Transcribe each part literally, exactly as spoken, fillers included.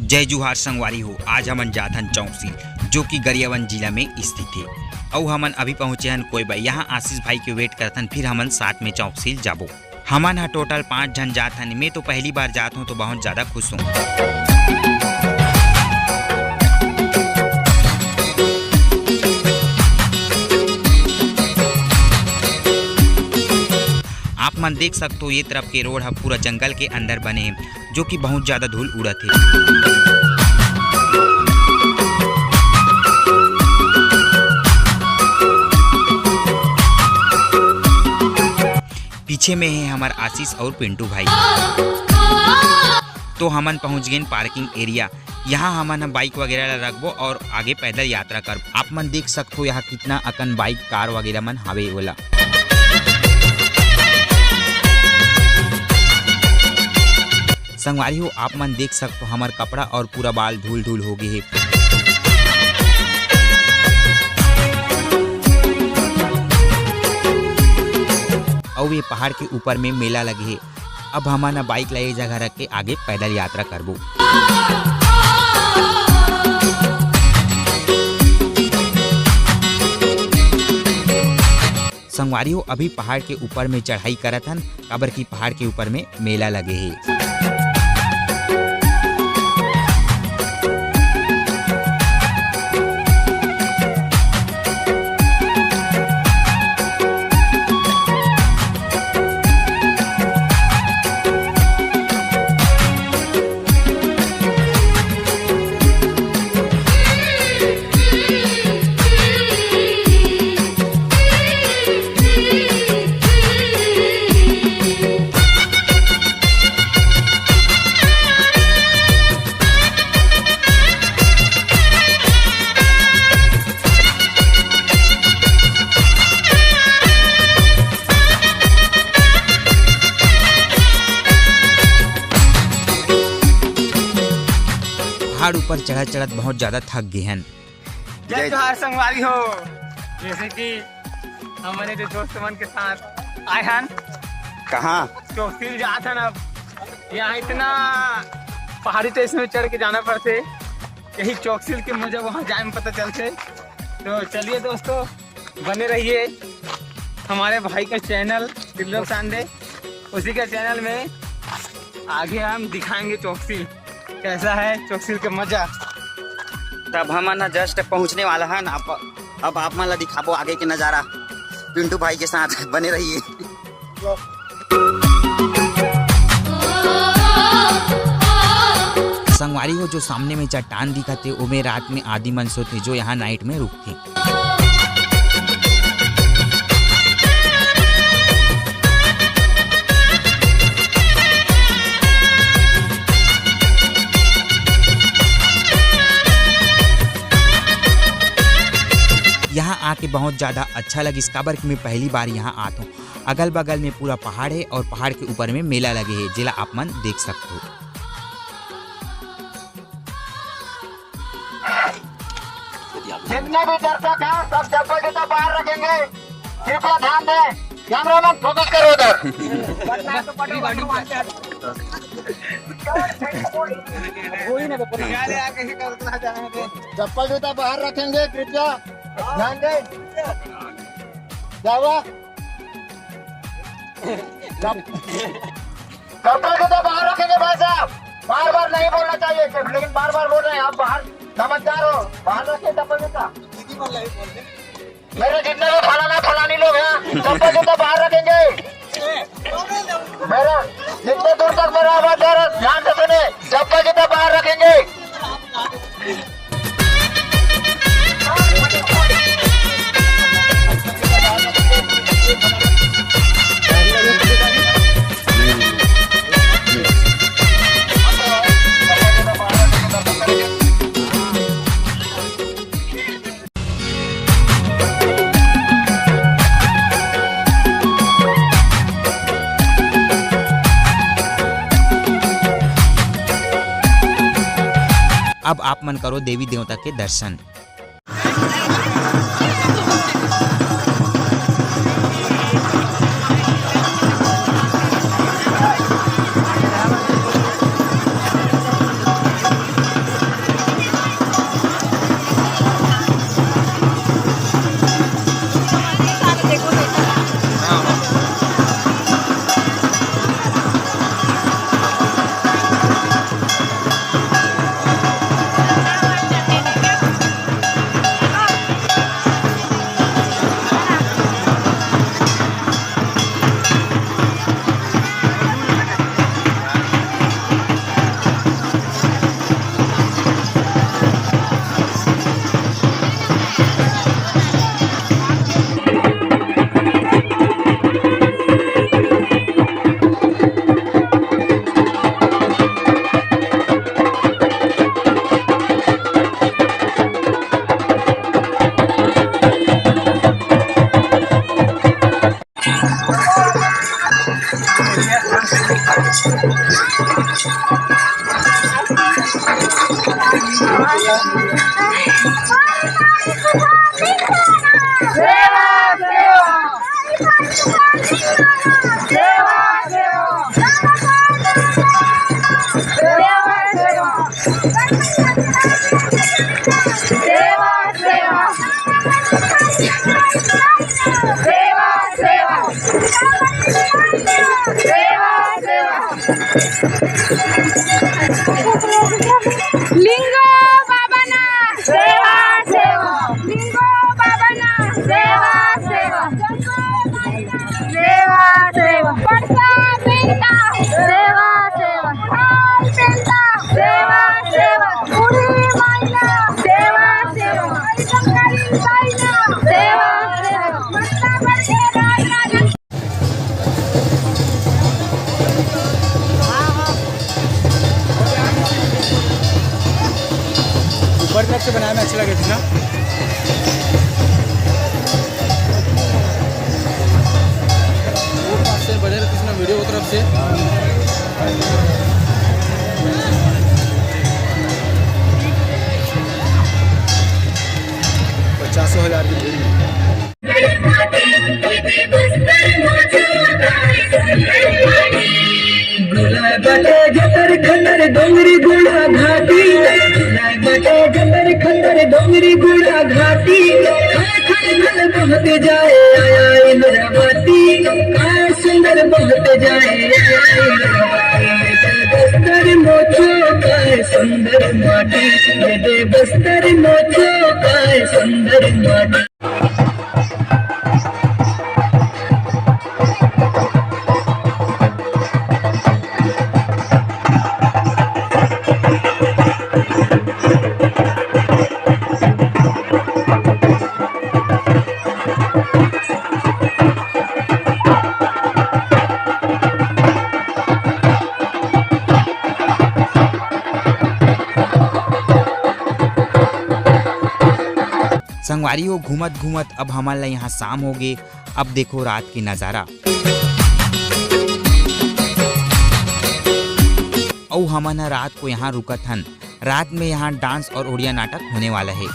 जय जोहार संगवारी हो, आज हमन जाथन चौकसील, जो कि गरियाबंद जिला में स्थित हे। अउ हमन अभी पहुंचे हन कोइबा। यहाँ आशीष भाई के wait करथन, फिर हमन साथ में चौकसील जाबो। हमन ह total पाँच झन जात हन। मैं तो पहली बार जात हूँ, तो बहुत ज्यादा खुश हूँ। आप मन देख सकते हो, ये तरफ के road ह पूरा जंगल के अंदर बने हे, जो कि बहुत ज्यादा धूल उड़त हे। पीछे में हे हमर आशीष और पिंटू भाई। तो हमन पहुंच गेन parking area। यहाँ हमन ह bike वगैरह ला रखबो और आगे पैदल यात्रा करबो। आप मन देख सकथो, यहाँ कितना अकन bike, car वगैरह मन हावे ओला। संगवारी हो, आप मन देख सकथो, हमर कपड़ा और पूरा बाल धूल धूल हो गे हे। अउ ये पहाड़ के ऊपर में मेला लगे हे। अब हमन ह bike ला ये जगह रख के आगे पैदल यात्रा करबो। संगवारी हो, अभी पहाड़ के ऊपर में चढ़ाई करत हन, काबर कि पहाड़ के ऊपर में मेला लगे हे। पहाड़ ऊपर चढ़त चढ़त बहुत ज्यादा थक गे हन। जय जय जोहार संगवारी हो। जैसे कि हमने जो दोस्त मन के साथ आए हन, कहाँ? चौकसील जात हन। अब यहाँ इतना पहाड़ी, तो इसमें चढ़ के जाना पड़थे। यही चौकसील के मजा वहाँ जाए में पता चलथे। तो चलिए दोस्तों, बने रहिए हमारे भाई का channel त्रिलोक सांडे, उसी का channel में आगे हम दिखाएंगे चौकसील कैसा है, चौकसील के मजा। तब हमन ह just पहुँचने वाला हन। आप, अब आप मन ला दिखाबो आगे के नजारा पिंटू भाई के साथ। बने रहिए। संगवारी हो, जो सामने में चट्टान दिखत हे, ओमे रात में आदमी मन सोथे, जो यहाँ night में रुकथे। यहाँ आके बहुत ज्यादा अच्छा लगिस, काबर कि मैं पहली बार यहाँ आत हूँ। अगल बगल में पूरा पहाड़ हे और पहाड़ के ऊपर में मेला लगे हे, जेला आप मन देख सकथो। जितने भी दर्शक हैं, सब चप्पल जूता बाहर रखेंगे, कृपया ध्यान दें। Cameraman, focus करो उधर। चप्पल जूता बाहर रखेंगे, कृपया ध्यान दें। क्या हुआ? चप्पल जूता बाहर रखेंगे भाई साहब, बार बार नहीं बोलना चाहिए सिर्फ, लेकिन बार बार बोल रहे हैं आप। बाहर समझदार हो, बाहर रखिए चप्पल जूता। मेरे जितने भी फलाना फलानी लोग हैं, चप्पल जूता बाहर रखेंगे। मेरा जितने दूर तक मेरा आवाज जा रहा है, ध्यान से सुने, चप्पल जूता बाहर रखेंगे। अब आप मन करो देवी देवता के दर्शन। लिंगो बाबा ना सेवा सेवा, लिंगो बाबा ना सेवा सेवा, सेवा सेवा, परसा पेंटा सेवा सेवा, हाल पेंटा सेवा सेवा, बूढ़ी माइला सेवा सेवा, आई कंकाली बाइला सेवा सेवा, मत्ता बरके राजा ऊपर तरफ से बनाए में अच्छा लगे थे ना। वो पास से बने रहते ना वीडियो की तरफ से। पचासों हजार की भीड़ में। गुलाय बटे जतर खतर डोंगरी गुड़ा घाटी, गुलाय बटे जतर खतर डोंगरी गुड़ा घाटी, खन खन खन बहत जाए आया इंद्रावती, काय सुंदर बहत जाए आया इंद्रावती। बस्तर मोचो काय सुंदर माटी, ये दे बस्तर मोचो काय सुंदर माटी। संगवारी हो, घूमत घूमत अब हमन ला यहाँ शाम हो गे। अब देखो रात के नजारा। अउ हमन ह रात को यहाँ रुकत हन। रात में यहाँ डांस और ओड़िया नाटक होने वाला है।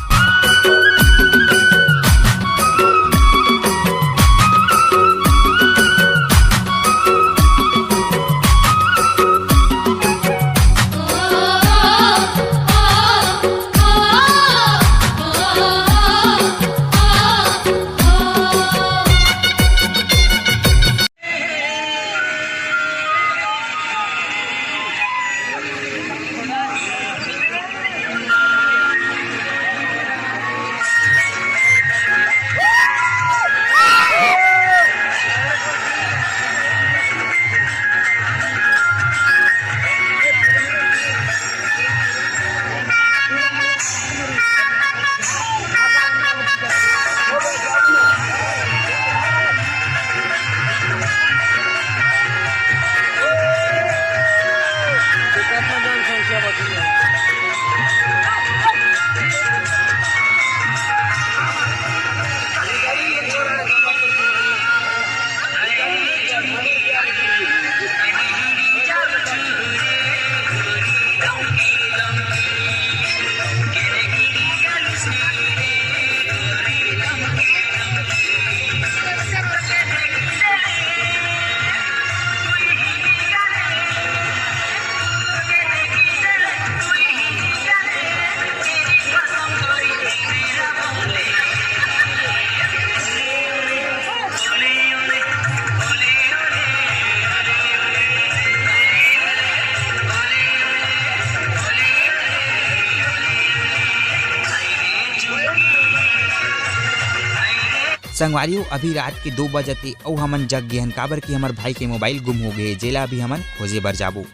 संगवारी हो, अभी रात के दो बजत हे अउ हमन जग गे हन, काबर कि हमर भाई के मोबाइल गुम हो गे हे, जेला अभी हमन खोजे बर जाबो।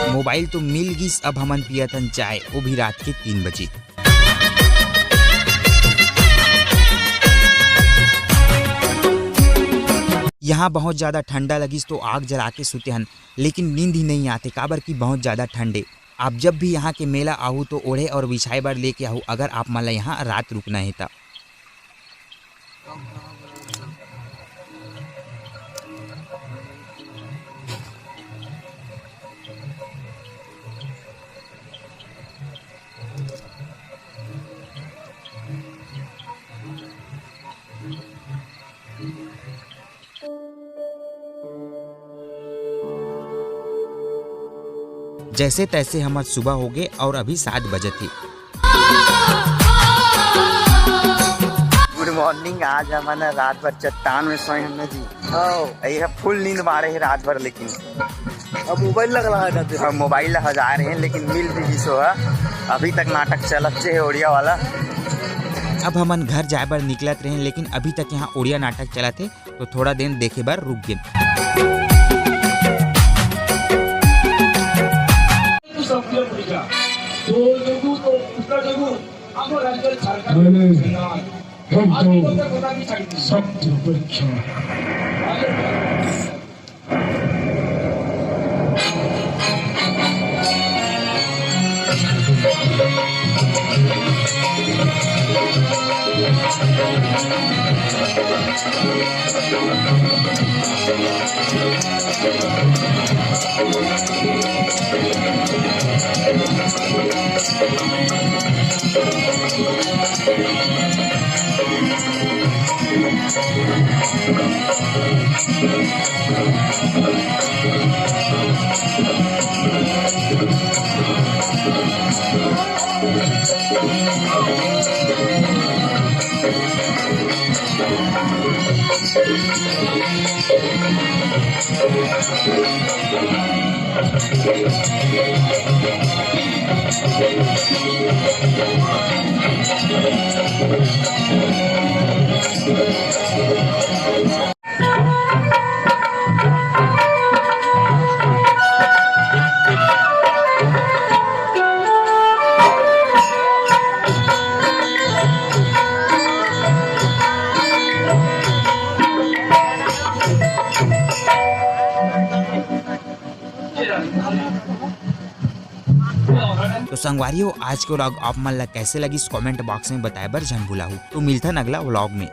मोबाइल तो मिल गिस, अब हमन पियत हन चाय, वो भी रात के तीन बजे। यहाँ बहुत ज्यादा ठंडा लगिस तो आग जला के सुते हन, लेकिन नींद ही नहीं आते, काबर कि बहुत ज्यादा ठंडे। आप जब भी यहाँ के मेला आहू तो ओढ़े और बिछाए बर लेके आहू, अगर आप मन ला यहाँ रात रुकना है त। जैसे तैसे हमर सुबह होगे और अभी सात बजत हे। गुड मॉर्निंग। आज हमन रात भर चट्टान में सोए हन ना जी। हाँ। ये फुल नींद मारे हे रात भर, लेकिन अब मोबाइल ला हजा रहे हैं, लेकिन मिल भी गिस ओ ह। अभी तक नाटक चलत हे ओड़िया वाला। अब हमन घर जाए बर निकलत रहे, लेकिन अभी तक यहाँ ओड़िया नाटक चलत हे, तो थोड़ा दिन देखे बर रुक गेन। मैंने हम तो सत्य अपेक्षा। तो संगवारी हो, आज के vlog आप मन ला कैसे लगिस, comment box में बताए बर झन भुलाहू। तो मिलथन अगला vlog में।